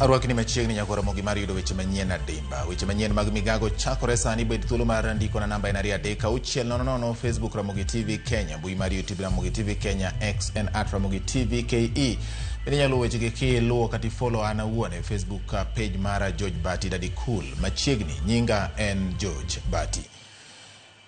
Arwakni machiegni nyaka Ramogi mar yudo weche manyien adimba. Weche manyien mag Migago chakore sani. Bed thuolo mar ndiko na namba en 23600, Facebook Ramogi TV Kenya, mbui mar YouTube Ramogi TV Kenya, X en @RamogiTVKE. Bende inyalo weche gi kiluwo kata ifollow an awuon e Facebook page mara George Bati Daddy Cool. Machiegni nyinga en George Bati.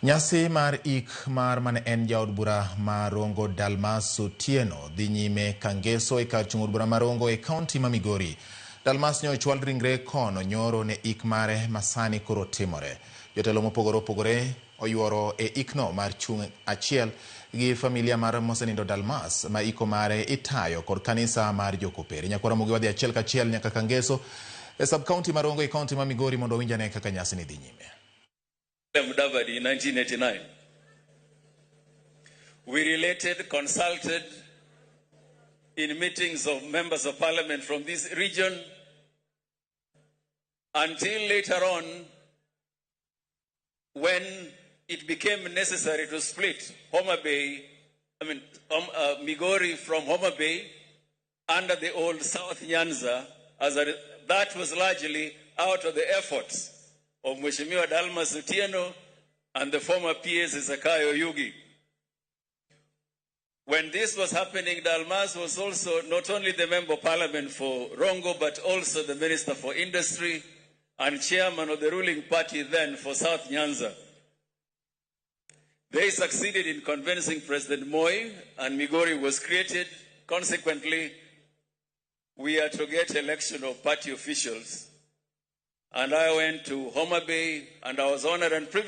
Nyasi mar ik mar mane en jaod bura ma Rongo Dalmas Otieno dhi nyime Kangeso e kar chung' od bura ma Rongo e kaunti ma Migori. Dalmas ne ochwal ringre kono nyoro ne ik mare ma sani koro timore. Jotelo mopogore opogore oyuoro e ikno mar chung' achiel gi familia mar mosenindo Dalmas ma iko mare itayo kod kanisa mar Jokopere. Nyakwara Ramogi wadhi achiel kachiel nyaka Kangeso e sub county ma Rongo e kaunti ma Migori mondo owinj ane kaka nyasi ni dhi nyime. Mudavadi in 1989. We related, consulted in meetings of members of parliament from this region until later on when it became necessary to split Homa Bay, I mean, Migori from Homa Bay under the old South Nyanza, that was largely out of the efforts of Mheshimiwa Dalmas Otieno and the former PS Zakayo Oyugi. When this was happening, Dalmas was also not only the member of parliament for Rongo, but also the minister for industry and chairman of the ruling party then for South Nyanza. They succeeded in convincing President Moi, and Migori was created. Consequently, we had to get election of party officials. And I went to Homa Bay, and I was honored and privileged.